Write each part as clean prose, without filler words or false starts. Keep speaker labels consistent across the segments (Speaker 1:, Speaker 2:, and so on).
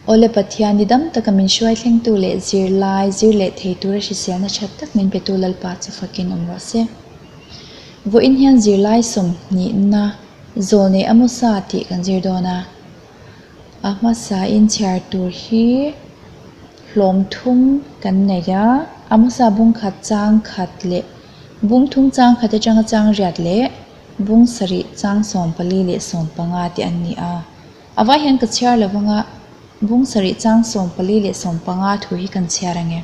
Speaker 1: Awle Pathian ni dam taka min hruai thlengtu leh zirlai zir leh thei tura hriselna that tak min petu Lalpa chu fakin awm rawh se. Vawiin hian zirlai sawmhnihna zawlnei Amosa tih kan zir dawn a. A hmasain chhiar tur hi hlawm thum kan nei a, Amosa bung khat chang khat leh bung thum chang khat atanga chang riat leh bung sarih chang 14 leh 15 te an ni a. A vai hian ka chhiar lo vanga bung sarih chang 14 leh 15 thu hi kan chhiar ange.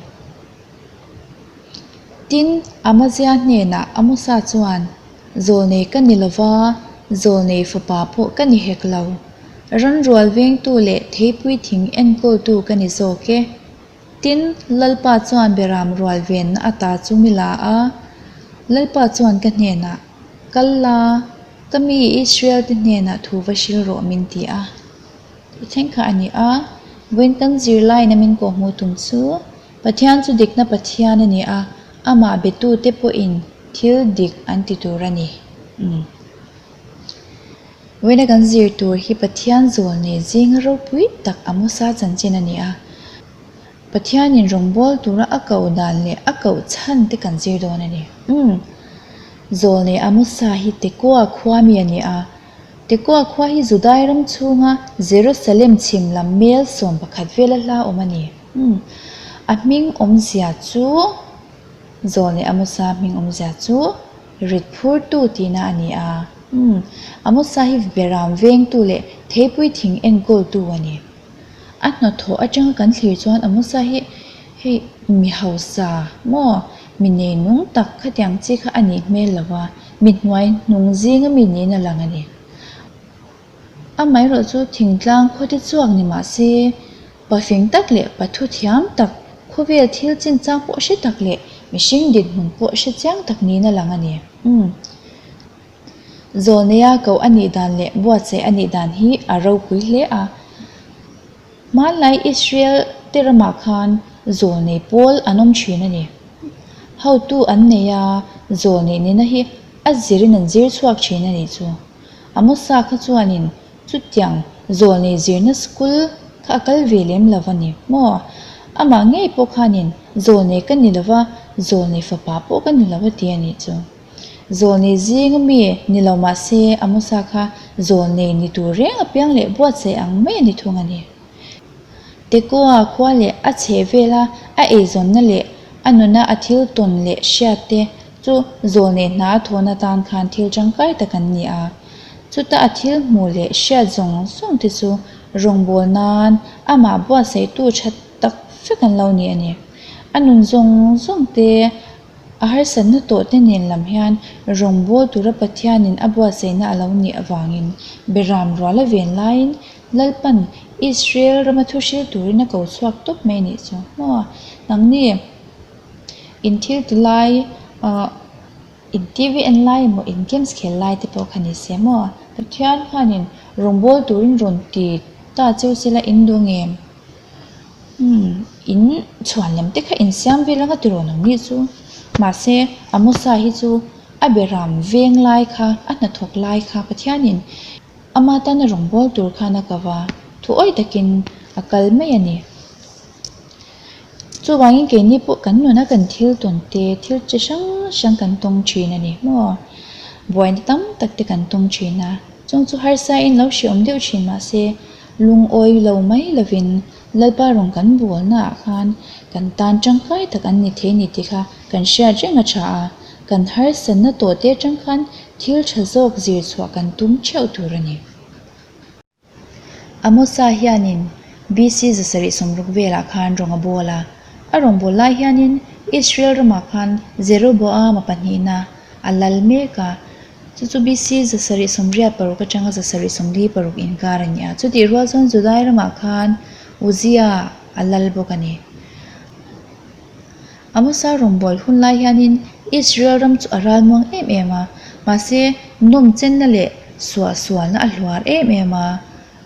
Speaker 1: Tin, Amazia hnenah Amosa chuan, Zawlnei ka ni lova, zawlnei fapa pawh ka ni hek lo. Ranrual vengtu leh theipui thing enkawltu ka ni zawk e. Tin, Lalpa chuan beram rual venna ata chu mi la a. Lalpa chuan ka hnenah, Kal la, ka mi Israel te hnenah thu va hril rawh min ti a. Tih thleng kha a ni a, vawiin kan zirlaiin a min kawhhmuh tum chu Pathian chu dikna Pathian a ni a, amah betute pawhin thil dik an ti tur a ni. Umm. Vawiina kan zir tur hi Pathian zawlnei zinga ropui tak Amosa chanchin a ni a. Pathianin rawngbâwl tura a koh dan leh a koh chhan te kan zir dawn a ni. Umm. Zawlnei Amosa hi Tekoa khua mi a ni a. Tekoa khua hi Judai ram chhunga Jerusalem chhim lam mel 11 vela hla awm a ni. Umm. A hming awmzia chu Zawlnei Amosa hming awmzia chu rit phurtu tihna a ni a. Umm. Amosa hi beram vengtu leh theipui thing enkawltu a ni. A hnathawh atanga kan thlir chuan Amosa hi hei mi hausa maw mi nei nung tak khatiang chi kha a nih hmel lo va, mi hnuai hnung zinga mi niin a lang a ni. Amaherawh chu thingtlang khawte chhuak ni mah se, pafing tak leh pathu thiam tak, khawvel thil chinchang pawh hre tak leh mihring dinhmun pawh hre chiang tak niin a lang a ni. Umm. Zawlneia koh a nih dan leh buatsaih a nih dan hi a ropui hle a. Hmanlai Israel te ramah khan zawlnei pawl an awm thin a ni. Hotu an nei a, zawlnei nihna hi a zirin an zir chhuak thin a nih chu. Amosa kha chuanin chutiang zawlnei zirna school kha a kal ve lem lo a ni maw? Amah ngei pawh khanin zawlnei ka ni lova, zawlnei fapa pawh ka ni lo a ti a nih chu. Zawlnei zinga mi ni lo mah se Amosa kha zawlnei ni tur reng apiang leh buatsaih ang mai a ni thung a ni. Tekoa khua leh a chheh vela a eizawnna leh a nuna a thil tawn leh hriat te chu zawlnei hna a thawn atan khan thil tangkai tak an ni a. Chuta a thil hmuh leh hriat zawng zawng te chu rawngbâwl nan amah buatsaihtu tha tak vek an lo ni a ni. A nun zawng zawng te A harsatna tawh te nen lam hian rawngbâwl tura Pathianin a buatsaihna a lo nih avangin Beram rual a ven laiin Lalpan Israel rama thu hril turin a ko chhuak tawp mai a nih chu. Maw? Nangni in thil ti lai ah in TV en lai emaw in games khel lai te pawh kha ni se maw? Pathian khanin rawngbâwl turin rawn ti ta cheu sela in duh ngem? Umm, in chhuan lem te kha in siam vel anga tirawn ang nih chu. Mahse, Amosa hi chu a beram veng lai kha, a hnathawk lai kha Pathianin ama tana rawngbâwl tur khan a kava thuawi takin a kal mai a ni. Chuvangin keini pawh kan nuna kan thil tawn te, thil chi hrang hrang kan tawng thin a ni maw? Buaina tam tak te kan tawng thin a, chung chu harsa in lo hreawm deuh thin mahse, Lungawi lo mai lovin Lalpa rawn kan bualnaah khan kan tan tangkai tak an ni thei ni tih kha kan hriat reng a tha a, kan harsatna tawh te atang khan thil tha zawk zir chhuah kan tum theuh tur a ni. Amosa hianin BC 760 velah khan rawn a bawl a, a rawn bawl lai hianin Israel ramah khan Jeroboama pahnihna a lal mek a, Chu chu BC 786 atanga 746 inkar a ni a. Chutih rual chuan Judai ramah khan Uzia a lal bawk a ni. Amosa rawngbâwl hun lai hianin Israel ram chu a ralmuang em em a, mahse nawmchenna leh suahsualna a hluar em em a.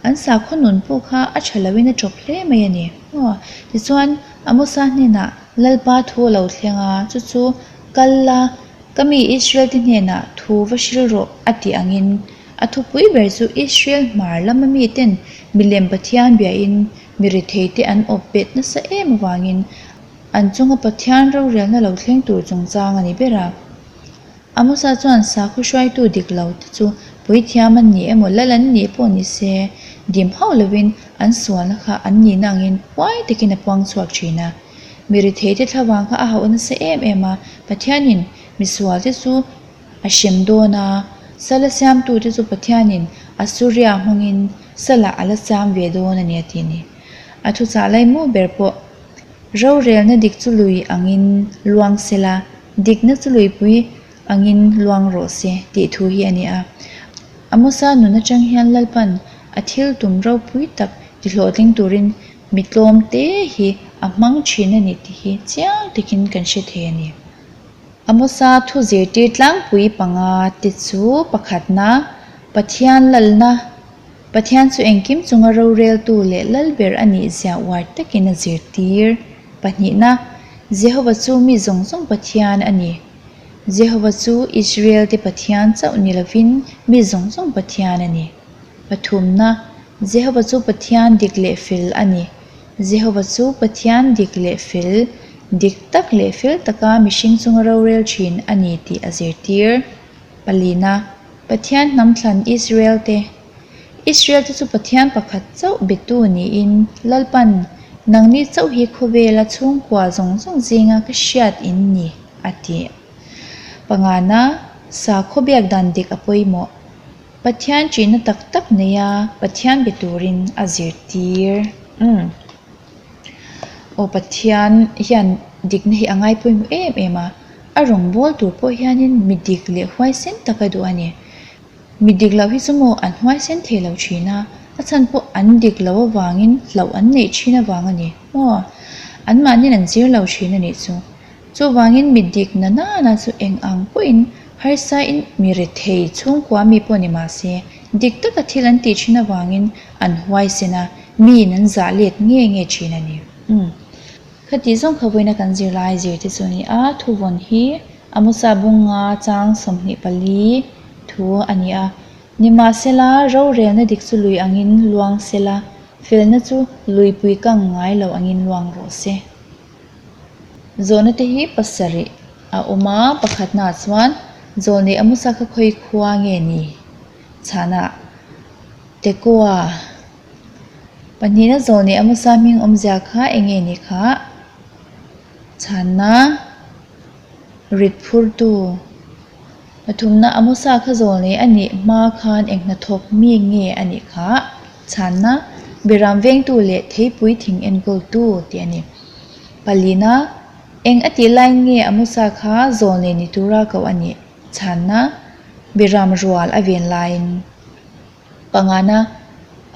Speaker 1: An sakhaw nun pawh kha a tha loin a tawp hle mai a ni. Aw, tichuan Amosa hnenah Lalpa thu a lo thleng a, chu chu kal la, Ka mi Israel te hnenah thu va hril rawh a tih angin a thupui ber chu Israel hmar lama miten milem Pathian biain Mi retheite an awp bet nasa em avangin an chunga Pathian rorelna lo thleng tur chungchang a ni ber a. Amosa chuan sakhaw hruaitu dik lo te chu puithiam an ni emaw lal an nih pawh ni se, dim hauh lovin an sualna kha an nihna angin huai takin a puang chhuak thin a. Mi retheite thlavang kha a hauh nasa em em a, Pathianin misualte chu a hrem dawn a, sala siamtute chu Pathianin Assuria hmangin salah a la siam ve dawn a ni a ti a ni. A thuchah laimu ber pawh rorelna dik chu lui angin luang sela, dikna chu luipui angin luang rawh se tih thu hi a ni a. Amosa nun atang hian Lalpan a thil tum ropui tak tihlawhtling turin mi tlawm te hi a hmang thin a ni tih hi chiang takin kan hre thei a ni. Amosa thu zirtir tlangpui panga te chu pakhatna, Pathian lalna, Pathian chu engkim chunga roreltu leh lal ber a nih zia uar takin a zirtir. Pahnihna, Jehova chu mi zawng zawng Pathian a ni. Jehova chu Israel-te Pathian chauh ni lovin mi zawng zawng Pathian a ni. Pathumna, Jehova chu Pathian dik leh fel a ni. Jehova chu Pathian dik leh fel, dik tak leh fel taka mihring chunga rorel thin a ni tih a zirtir. Palina, Pathian hnam thlan Israel-te. Israel-te chu Pathian pakhat chauh betu niin Lalpan, Nangni chauh hi khawvela chhungkua zawng zawng zinga ka hriat in ni, a ti. Pangana, Sakhaw biak dan dik a pawimawh. Pathian ṭihna tak tak neia Pathian be turin a zirtir. Umm. Aw Pathian hian dikna hi a ngai pawimawh em em a, a rawngbâwl tur pawh hianin mi dik leh huaisen tak a duh a ni. Mi dik loh hi chu maw an huaisen thei lo ṭhin a, a chhan pawh an dik loh avangin hlauh an neih ṭhin avang a ni. Maw? Anmahniin an zir lo ṭhin a nih chu. Chuvangin mi dik na nana chu eng ang pawhin harsain mi rethei chhungkua mi pawh ni mah se, dik taka thil an tih thin avangin an huaisen a, miin an zah let nge nge thin a ni. Umm. Khatih zawng kha vawiina kan zirlai zir te chu a ni a, thuvawn hi Amosa bunga chang 24 thu a ni a. Nimahsela, rorelna dik chu lui angin luang sela, felna chu luipui kang ngai lo angin luang rawh se. Zawhna te hi pasarih a awm a, pakhatnaah chuan Zawlnei Amosa kha khawi khua nge ni? Chhana, Tekoa. Pahnihna Zawlnei Amosa hming awmzia kha eng nge ni kha? Chhana, Rit phurtu. Pathumna Amosa kha Zawlnei a nih hma khan eng hnathawk mi nge a nih kha? Chhanna, Beram vengtu leh theipui thing enkawltu tih a ni. Palina, Eng a tih lai nge Amosa kha zawlnei ni tura koh a nih? Chhanna, Beram rual a ven laiin. Pangana,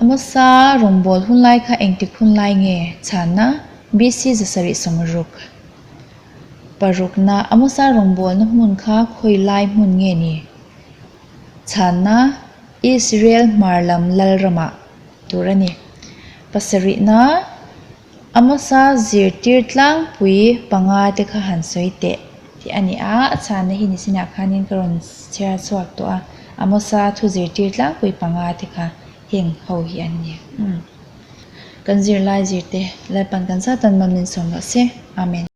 Speaker 1: Amosa rawngbâwl hun lai kha engtik hun lai nge? Chhanna, BC 760. Parukna, Amosa rawngbâwlna hmun kha khawi lai hmun nge ni? Chhanna, Israel hmar lam lalramah tur a ni. Pasarihna, Amosa zirtir tlangpui panga te kha han sawi teh tih a ni a, a chhanna hi nisinah khanin ka rawn chhiar chhuak tawh a, Amosa thu zirtir tlangpui panga te kha heng ho hi an ni. Umm. Kan zirlai zirte Lalpan kan zat an man min sawm rawh se. Amen.